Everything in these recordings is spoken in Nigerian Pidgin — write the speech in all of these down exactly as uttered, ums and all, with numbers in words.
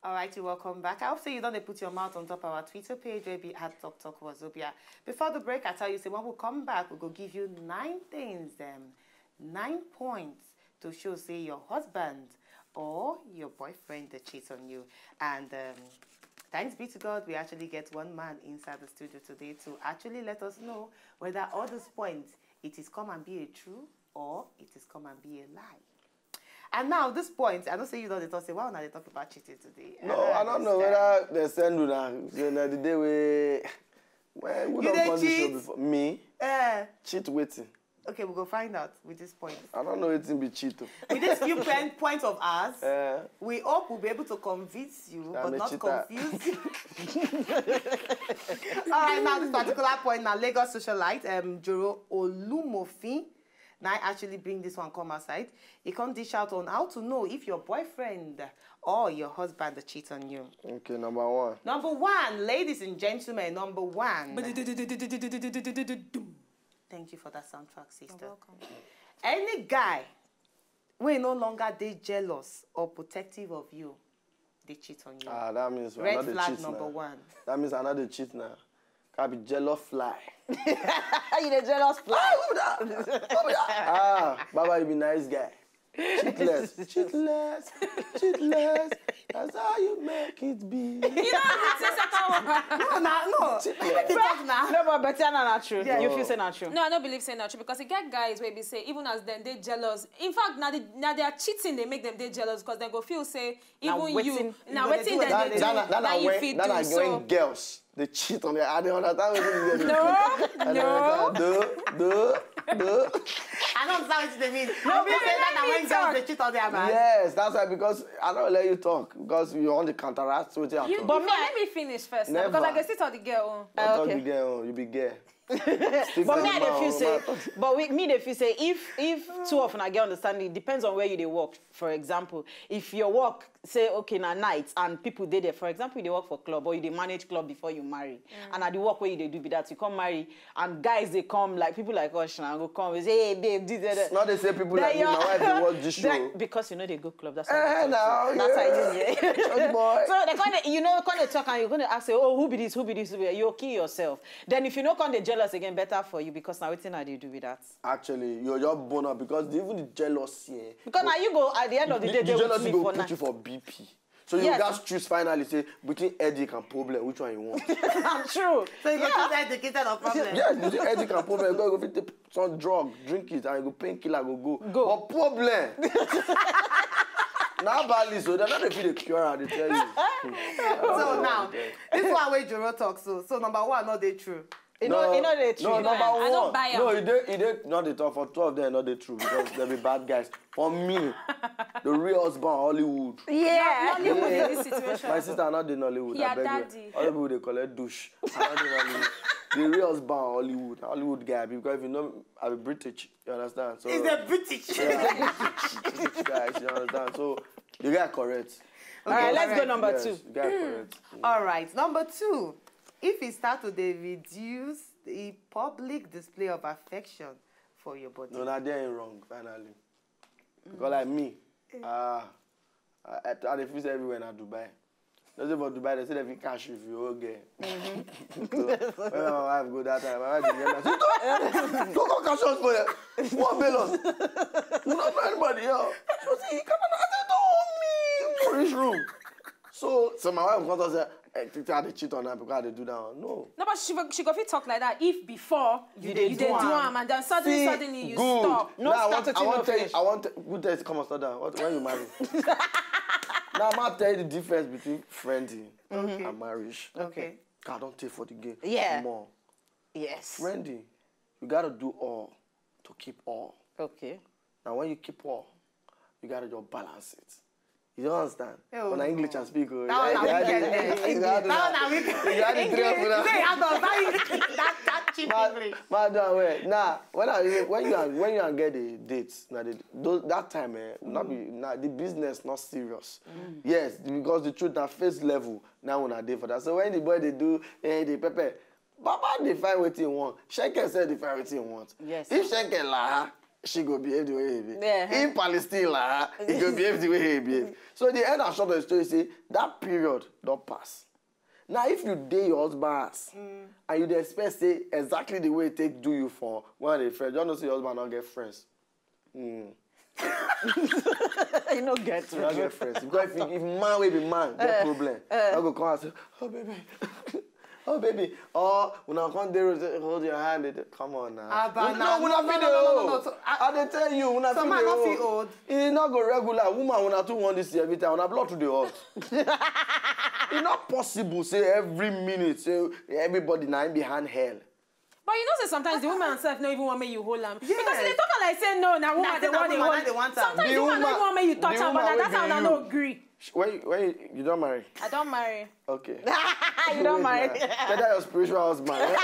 All right, you welcome back. I hope say you don't put your mouth on top our Twitter page, maybe at Talk Talk Wazobia. Before the break, I tell you, say when we come back, we go give you nine things, um, nine points to show say your husband or your boyfriend they cheat on you. And um, thanks be to God, we actually get one man inside the studio today to actually let us know whether all these points it is come and be a true or it is come and be a lie. And now this point, I don't say you know the talk say why una dey talk about cheating today. No, I don't know whether they send una. Say na the day we when we You don't dey come this show cheat? Before me Eh, cheat waiting. Okay, we go find out with this point. I don't know wetin be cheat o. With this few point, points of ours, Eh, we hope we'll be able to convince you, I'm but a not cheater. confuse you. All right, now this particular point now, Lagos socialite, um, Joro Olumofin. Now I actually bring this one come outside. He can't dish out on how to know if your boyfriend or your husband cheat on you. Okay, number one. Number one, ladies and gentlemen, number one. Thank you for that soundtrack, sister. You're welcome. Any guy wey no longer dey jealous or protective of you, they cheat on you. Ah, that means I Red not dey flag cheat number now. One. That means I not dey cheat now. Can be jealous fly. You the jealous fly. Ah, Baba, you be nice guy. Cheatless, cheatless, cheatless. That's how you make it be. You know, it's a second one. No, no, no. Let me talk now. No, but Betty, na na true. Yeah. You feel say na true. No, I don't believe say na true because e get guys wey be say even as dem dey jealous. In fact, na the na their cheating dey make dem dey jealous because dem go feel say Na even you wetin- na you go dey wetin do dem am. dey That, do that, that, na that, you when, fit that do na so. When girls they cheat on me. I don't understand what you mean. No, I no. don't understand. Do, do, do. I don't understand what you mean. No, People say that let na me when girls talk. They cheat on their man. Yes, that's why because I don't let you talk because you want to counteract what you have You, to. but me, let me finish first now, because I Never. Can still talk the girl own. Don't talk Okay. the girl, you be girl. But me, I dey feel say, but we, me, dey feel say if if two of una get understanding, it depends on where you dey work. For example, if your work say okay na night and people dey there. For example, you dey work for club or you dey manage club before you marry, and at the work where you dey do be that you come marry and guys dey come like people like us now go come we say hey babe this that. Not they say people Then like me, your- my wife dey watch this Then- show. Because you know they go club. That's Eh, why. now, That's why yeah. you yeah. Church boy. So they gonna, you know, gonna talk and you're gonna ask, oh, who be this, who be this, who be that? You'll kill yourself. Then if you know, come they jealous again, better for you because now waiting how they do with that. Actually, you're just born up because the, even the jealousy. Eh, Because now you go at the end of the, the, day, the they will jealousy sleep go for put night. You for B P. So you Yes. Just choose finally say between headache and problem, which one you want? True. So you go Yeah. choose headache instead of problem. Yes, between headache and problem, you go fit take some drug, drink it, and you go painkiller go go. Go. But problem. Now badly, so they're not the feel the cure, I dey tell you. So now, this one wey Joro talk so. So number one, not they true. You know, you know they No, true. number I one. don't buy am. No, you dey, you dey not the top for two of them, not the true because they be bad guys. For me, the real husband Hollywood. Yeah. Nollywood in this situation. My sister not in Nollywood. Yeah, I beg you. daddy. All the people they call it douche. I not in Nollywood. The real husband Hollywood. Hollywood guy because if you know I be British, you understand? So It's a British. British guys, you understand? So the guy correct. All right, let's go Correct. number Yes, two. the guy correct. All right, number two. If he start to dey reduce the public display of affection for your body. No, na there ain't wrong, finally. Because like me, ah, I, I, I dey feel say everywhere na Dubai. No say for Dubai, they say they fit cash you if you owe girl. So, when my wife go that time, my wife dey yell me, say, don't, don't come cash us for here. What bail us? We don't know anybody here. She was saying, you can't, I said, don't owe me. Reach room. So, so my wife come talk say, hey, Titi, I dey cheat on her because I dey do that one. No. No, but she, she go fit talk like that if before You you, dey you do dey do am. Am and then suddenly, See, suddenly you good. Stop. No Now, I start want, to I want tell you, finish. I want to, who tell you to come and start down? What, when you marry? Now, I'm gonna tell you the difference between friending Okay. and marriage. Okay. I don't take for the game. Yeah. More. Yes. Friending, you gotta do all to keep all. Okay. Now, when you keep all, you gotta just balance it. You don't understand? Oh, When I English no. and speak, oh, That one you na gotta do weekend. that. You gotta do That one that. na weekend. You gotta do that for that. Say, I don't that, that cheap Ma- English. Ma do am well. Now, when I when you are when you and girl dey date, now they, those, that time, eh, not be now the business not serious. Yes, because the truth na face level now una dey for that. So when the boy dey do eh the pepper, Baba dey find wetin he want. Sheke sef dey find wetin he want. Yes. If Sheke la, she go behave the way he behave. Yeah. In Palestine, la, he go behave the way he behave. So the end and short of the story say that period don pass. Now, if you dey your husband house and you dey expect say exactly the way he take do you for one of the friends, just know say your husband no get friends. You no get You no get friends because if, if man wey be man get problem, I go come and say, "Oh baby, oh baby," or una come dey road say, "Hold your hand," they dey, come on now. Abba, Una- na- una no, no, fit no, dey no, no, hold. no, so- I dey tell you, una Some fit man dey no fit hold. Hold. E no go regular. Woman, una too want this every time. Una blood too dey hot. E not possible say every minute say everybody na him be hand held. But you know say sometimes the woman herself no even want make you hold am. Because Yes. they talk am like say no, na woman Na they say na want they woman hold. They want am. Sometimes The the woman woman- no even want make you touch the am, woman but wey that's how be una you. No agree. Sh- When you, when you, you don marry? I don marry. Okay. You don marry. Tell that your spiritual husband. Eh?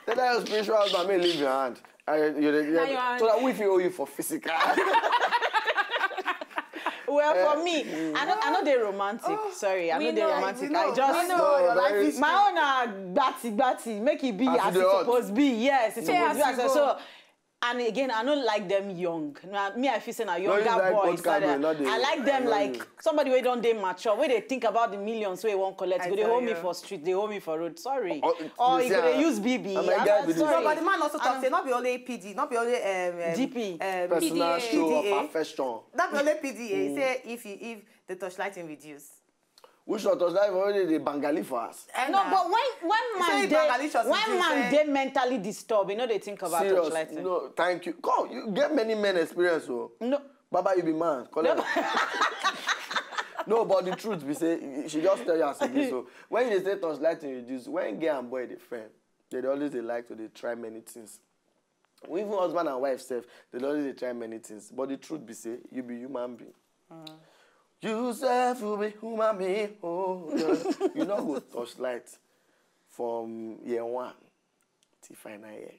Tell that your spiritual husband make he leave your hand. I, you, you, Na your hand. So that we fit owe you for physical. Well, for me, I no, I no dey romantic. Sorry, I We no dey know, romantic. we know, I just we know No, your very- life is my own na gbati gbati, make e be As as e e dey hot. Suppose be. Yes, e Say suppose as be you as e go. So, and again, I no like them young. Na me, I feel say na No, you younger like boys. old Cameroon, That not the- I, I like them I know like you. Somebody wey don dey mature, wey dey think about the millions wey he wan collect. I Go dey tell hold me you. For street, dey hold me for road. Sorry. Oh, Or you you see, go dey ah, use B B. na my I'm guy not be this. sorry. No, but the man also talk I'm- say not be only P D, not be only um, um, D P. Um, Personal P D A. show P D A. of affection. Not be only P D A. He say if you if the torchlight thing reduce. Which one touch life already dey Bangali for us? Eh, No, na. But when when He man say dey Bangali shots when reduce, man eh? Dey mentally disturbed, you know they think about Serious? Torchlight thing. No, thank you. Come, you get many men experience, oh. No. Baba, you be man. Collect. No, but the truth be say she just tell you as it is. So when you say touch light and reduce, when girl and boy dey friend, they dey always dey like to dey try many things. Even husband and wife sef, they dey always dey try many things. But the truth be say you be human being. You sef you be human being. Oh, girl. You no go touch light from year one till final year.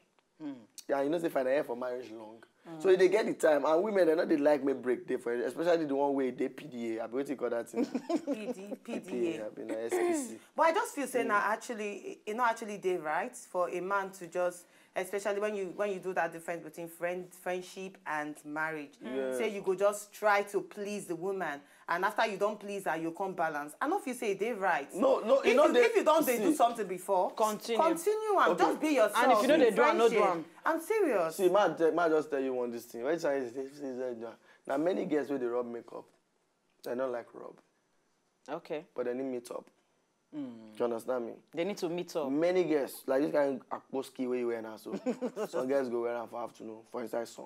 Yeah, you know say final year for marriage long. So you dey get the time, and women they no dey like make break dey for, especially the one wey dey P D A. I be wetin you call that thing? P D, P D A. I be na S P C. But I just feel say now actually, it not actually dey right for a man to just, especially when you when you do that difference between friend friendship and marriage. Say you go just try to please the woman, and after you don't please her, you come balance. I don't feel say they right. No, no, if no, you, if you don't they do something before, Continue. Continue and Okay. Just be yourself. And if you know they do, I know do Friendship. am. I'm serious. See, man, te- man, just tell you one this thing. When I say, say, say, say, now many girls wey dey rub makeup, they don't like rub, Okay. but they need meet up. You understand me? They need to meet up. Many girls, like this kind of akposki wey you wear now, so some girls go wear am for afternoon for inside sun.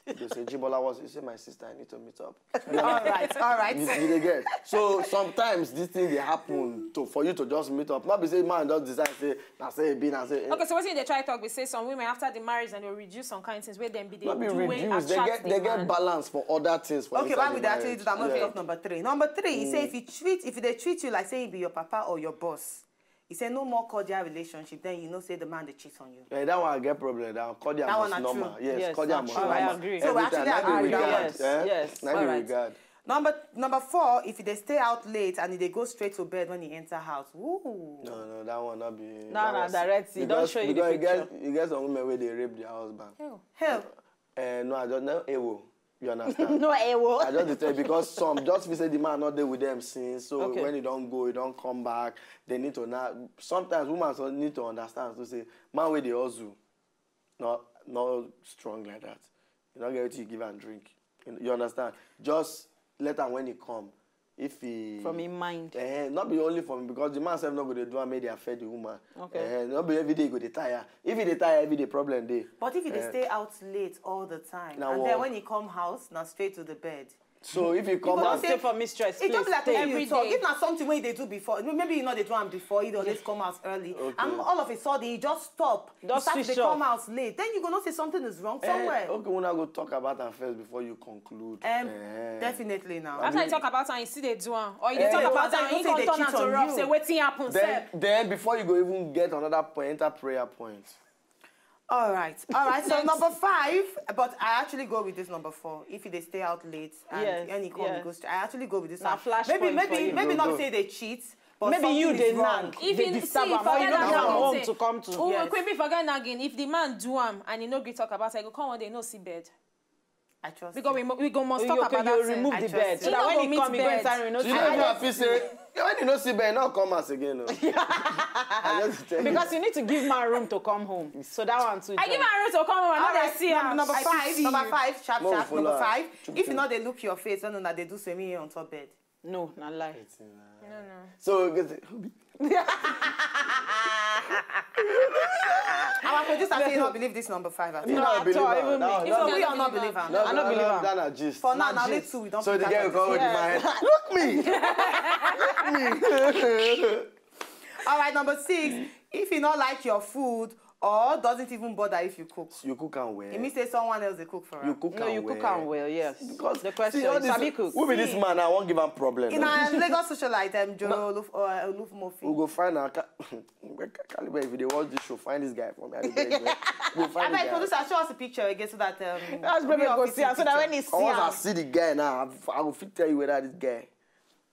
They say, "Jibola was," you say, "My sister, I need to meet up." All right, all right. You, you dey get. So sometimes this thing dey happen to for you to just meet up. Not be say man just decide say na say e be na say. Okay, so wetin you dey try talk be say some women after the marriage and they reduce some kind of things wey dem be dey Not be do wey reduce. They attract get the they man. Get balance for other things for Okay, inside why we the dey actually marriage. Do that? I'm going to Yeah. Talk number three. Number three, he say if he treat if they treat you like say he be your papa or your boss, he say no more cordial relationship. Then you know say the man they cheat on you. Eh, that one I get problem. That one, cordial That one must na true. normal. Yes, Yes, cordial na must true. normal. I agree. So we Every actually time, na be agree. Regard, Yes, eh? yes. Na be All right. Regard. Number number four, if they stay out late and they go straight to bed when he enter house, ooh. No, no, that one not be. No, That no, was- direct. He because, don't show you the because you picture. Get, you get some women where they rape their husband. Ew. Hell. Uh, no, I don't know. Ewo, you understand? No, ewo. I just dey tell you because some just feel say the man not there with them since. So Okay. When he don't go, he don't come back. They need to now. Sometimes women so need to understand to say man wey dey hustle, not not strong like that. You don't get what you give and drink. You, you understand? Just let am when he come. If he From him mind. Eh, not be only for me because the man self not go dey do am make they affect the woman. Okay. Eh, not be every day go dey tire. If he dey tire every day problem dey. But if you dey Eh. Stay out late all the time, Now and what? Then when he come house, now straight to the bed. So if you come Don't out, stay for mistress. It just be Please. Like when Every you talk. Day. If not something wey they do before, maybe you know they do am before. He always come out early, Okay. And all of a sudden he just stop. Just He start switch to come off. Out late. Then you gonna say something is wrong eh, somewhere. Okay, we now go talk about am first before you conclude. Um, Eh. Definitely now. After you talk about am, you see they do am, or you dey Eh. talk about After am, you you say come they turn am cheat to on rough. You. Say wetin happen Then, sef. Then before you go even get another point, enter prayer point. All right, all right. So number five, but I actually go with this number four. If they stay out late and Yes, any call yes. Goes, I actually go with this Na one. flash Maybe, point maybe, for you. Maybe Go, not go. Say they cheat, But Maybe you something dey is wrong. Nag, If dey you disturb see, am, or you forget no that get kind of home thing. To come to. Oh, Yes. Queen, forget nagging. If the man do am and he no gree talk about it, I go come one day no see bed. I trust Because you. we, mu- we go must You, talk you, about you that thing. Remove I the trust bed you. so You that no when go he meet come, he go bed. inside and you know. So you know, if you happy say, when you no see bed, no come house again. No. I just tell you. Because you need to give man room to come home. So that one too. I give her room to come home. I no dey Alright, see number, am. number I five. see Number you. Five. Sharp, Mo sharp. follow Number her. five. Chuk, If you chuk. know they look your face, don't know that they do same here on top bed. No, na lie. No, no. So you get it. Our producer say he not believe this number five at You all. know, I at believe all, her. even That me. one- It's that only one- you not believe her. that- I no that- believe that- am. that na gist. For now, Na now only gist. two we don't So the pick girl out go of with this. my Yes. hand. Look me. Look me. All right, number six. If you not like your food or doesn't even bother if you cook, You cook and well. it means say someone else they cook for You you. Cook No, and you well. Cook and well, yes. Because The question see, all is, this, sabi cook? Who be this man? I won't give him problem. In No. our Lagos socialite, um, Joro Oluf, uh, Oluf Murphy. We go find our ca- Calibre. If you dey watch this show, find this guy for me. I dey beg you. Go find I this beg guy. Producer, show us a picture again so that um, That's we baby all go fit see am so that when he see I want am, to see the guy now. I, I will fit tell you whether this guy,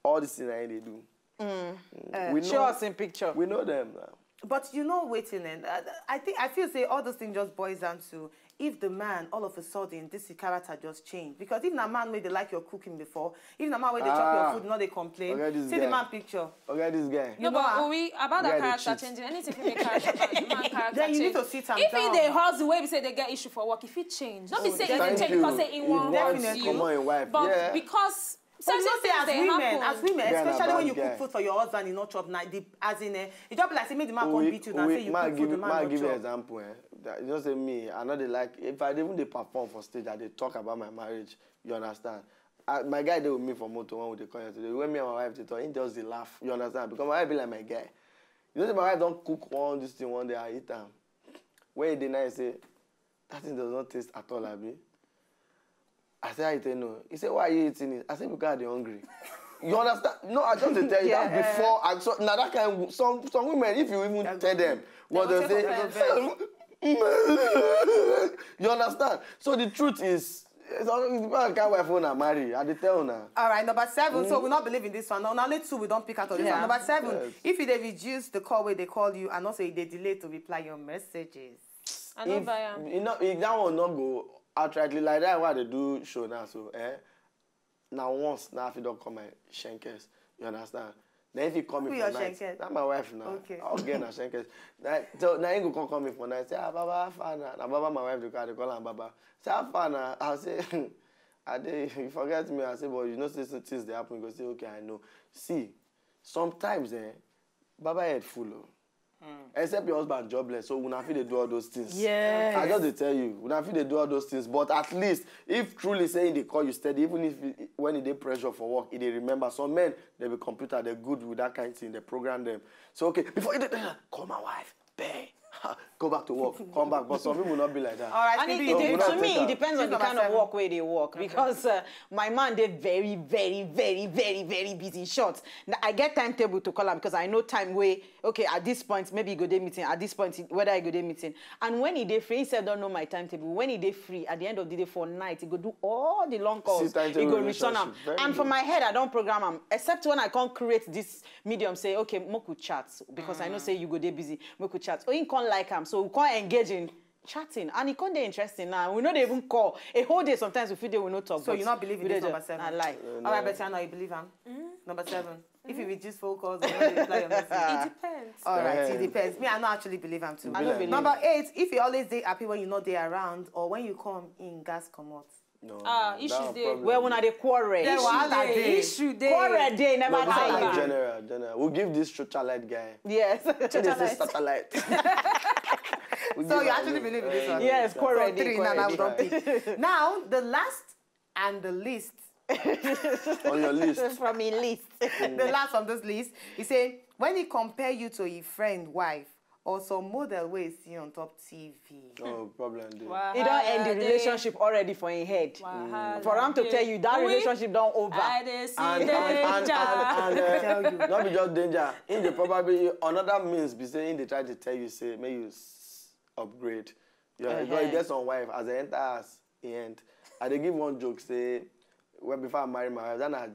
all this thing I dey do. Uh, We show know, us in picture. we know them now. But you know waiting and uh, I think I feel say all those things just boils down to if the man all of a sudden this character just changed, because if na man wey dey like your cooking before, if na man wey dey chop Ah. Your food, no dey complain. Okay, this See the guy. Man picture. Okay, this guy. No, know but am. Owi, about that Yeah, they character cheat. Changing, anything fit make character, man character Then you need change. to sit am If down. He dey hustle, wey be say they get issue for work, if he change, no be say if he Thank change you. Because say he It wan won't hurt come on, you, wife. but Yeah. Because But you know certain say things as dey women, happen. As women, Guy na especially when bad you guy. Cook food for your husband, you not chop na the as in eh, it just be like say make the man come beat you now. Say you Ma cook give food, the ma man give you not chop. Example, eh? That- You know say me, I know they like if I even dey perform for stage, I dey talk about my marriage. You understand? I, my guy dey with me for motor when we dey come here today. When me and my wife dey talk, he just dey laugh. You understand? Because my wife be like my guy. You know say my wife don cook one this thing one day, I eat am. When e dey nice, say that thing does not taste at all, abi? I say, how you take know? He say, why are you eating it? I say, because I dey hungry. You understand? No, I just dey tell you that Yeah. Before. I so now that kind some some women, if you even tell them what they They say, go take you understand? So the truth is, it's all- it's about kind wife una marry. I dey tell una. All right, number seven. So we not believe in this one. Now, only two we don't pick out of this Yeah. One. Number seven. Yes. If you dey reduce the call where they call you and also if they delay to reply your messages. I no If buy am. You know, if that one not go outrightly like that, why they do show now? So eh, now once now if you don't call my shenkers, you understand? Then if you call me Who for your night, shenkers? Not my wife now. Okay. I'll get na shenkers. Now, so now you go come call me for night. Say, ah, Baba, how far now? Now Baba, my wife, they call, they call her Baba. Say, how far now? I say, I dey, you forget me. I say, but you know, say some things they happen. You go say, okay, I know. See, sometimes, eh, Baba head full. Oh. Except your husband jobless, so una fit dey do all those things. Yes. I just dey tell you, una fit dey do all those things. But at least, if truly saying they call you steady, even if it- when e dey pressure for work, e dey remember. Some men, they be computer, they're good with that kind of thing. They program them. So okay, before you dey tell her, call my wife, pay, go back to work, come back. But some people not be like that. All right, And it, maybe it, No, dey- we not to me, take it am. depends on Who's the number kind of seven? Work where they work because uh, my man dey very, very, very, very, very busy. In short, n- I get timetable to call him because I know time way. Okay, at this point maybe he go dey meeting. At this point, he- whether he go dey meeting, and when he dey free, he sef don't know my timetable. When he dey free, at the end of the day for night, he go do all the long calls. He timetable go return am. Relationship, very And for good. My head, I don't program am except when I can't create this medium. Say okay, make we chat because I know say you go dey busy. Make we chat. Oh, he can't like am, so we can't engage in chatting and e come dey interesting now. We no dey even call a whole day. Sometimes we feel day we no talk. So But you not believe in we this dey number just- seven? Na lie. All right, Betty, I know you believe him. Number seven. If you reduce phone calls, you no dey reply your message. It depends. All right, it Depends. Depends. Me, I no actually believe him too. I no believe. Number eight. If you always dey happy when you not there around, or when you come in gas comot. No, Ah, that issues one dey. problem Well, dey. una dey quarrel. There wahala Issue dey. dey. Issue dey. Quarrel dey never No, this tire. one general, general. We'll give this social light guy. Yes. He dey say satellite. We So give you am actually look. Believe in this one? Yes, So quarrel So dey, three now, quarrel now we dey. don't pick. Now the last and the least. On your list. From a list. The last from this list, he say when he compare you to a friend wife or some model wey he see on top T V. No problem dey. Wahala He don't end the dey. Relationship already for him head. Wahala For him to dey. tell you that We- relationship don't over. I dey see And and and danger. and, and Tell uh, you. not be just danger. In the probably another means be saying they try to tell you say may you s- upgrade. Yeah, Uh-huh. because you get some wife as they enter us he end. I dey give one joke say well before I marry my wife, that na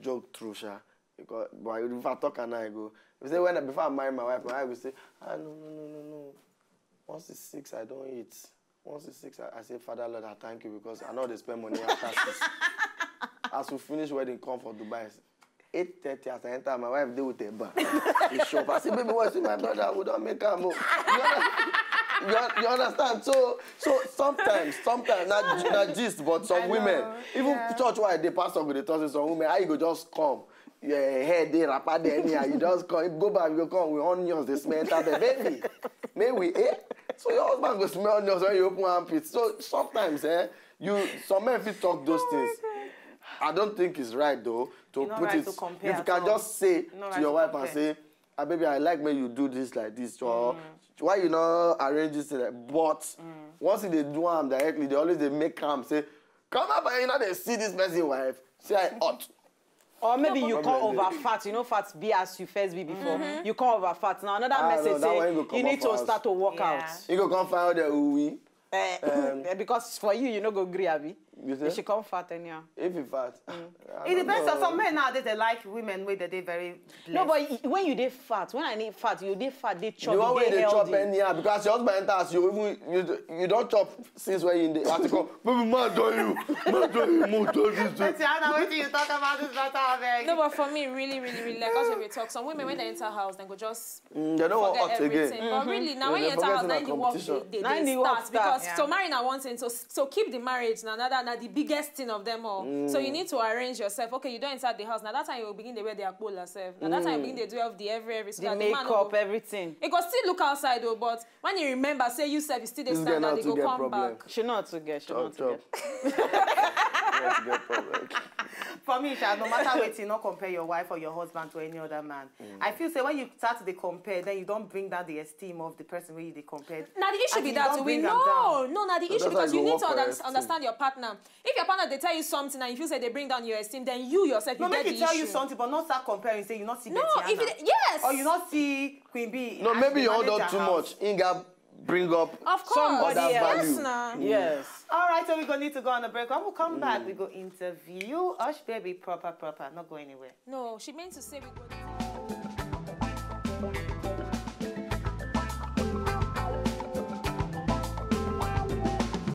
joke true sha. Because, but if I talk and I go, you say when I, before I marry my wife, my wife will say, ah, no, no, no, no, no. Once it's six, I don't eat. Once it's six, I, I say, Father Lord, I thank you because I know they spend money after six. As we finish wedding, come for Dubai. Eight thirty as I enter, my wife dey with a bag. She shop. I say, baby, what's with my brother? We don't make am. Oh. You, under- you, you understand? So, so sometimes, sometimes not not gist, but some women, even church why they pastor go dey talk to some women, how you go just come, your hair dey wrapper there anyhow, you just come, go back, you go come with onions, they smell enter there, baby. May we eh? So your husband go smell onions when you open armpit. So sometimes eh, you some men fit talk those things. I don't think it's right though to It's not put right it. To compare If you at can all. just say It's not to right your to wife compare. And say, ah, baby, I like when you do this like this. Or why you not arrange this thing? Like, but once they do am directly, they always they make am say, come up and you know they see this person wife. Say I ought. Or maybe you can't over fat. You know, fat be as you first be before. You can't over fat. Now another Ah, no, message that one say go you come need up to for start to work Yeah. out. You go come find out the ooh. Eh, because for you, you no go gree, abi. You If she come fat anyhow. If you fat. It depends on some men nowadays. They like women where they they very. No, blessed. But y- when you dey fat, when I need fat, you dey fat, dey chop, The one you way dey they chop healthy. Anyhow because your husband enters you even you you don't chop since when you in the article. Baby, man do you, man do you, man do this. Tatiana, what do you talk about this matter, abeg? No, but for me, really, really, really, like as we talk, some women when they enter house, they go just Mm, they don't want forget hot everything. Again. But really, now when you They're enter house, forgetting now that the work competition. they, they, Now they the work start because start. So marrying na one thing. So so keep the marriage now. That na the biggest thing of them all. So you need to arrange yourself. Okay, you don't enter the house now. That time you will begin to wear the akpola self. Now that time you begin to do all the every every. So The that the man no makeup, go- everything. It go still look outside though, but when you remember, say you self, you still dey This girl stand not out, they to go get come problem. Back. She not to get. She Chop, not to chop. Get. Not to get problem. For me, sha, no matter wetin, not compare your wife or your husband to any other man. I feel say when you start to compare, then you don't bring down the esteem of the person where you dey compare. Now the issue As be in, that don't we bring am no, down. No, now the So issue that's why because you you go need to work for under- esteem. Understand your partner. If your partner they tell you something and you feel say they bring down your esteem, then you yourself No, you make get it the tell issue. You something, but not start comparing. Say you not see No, Betty if Anna. It, yes. Or you not see Queen B. No, As maybe the you hold on manager too house. Much. Inga bring up. Of course. Somebody Other else. value. Yes, now. Yes. All right, so we're gonna need to go on a break. When we come back, we go interview Hush Baby proper proper. Not go anywhere. No, she meant to say we go.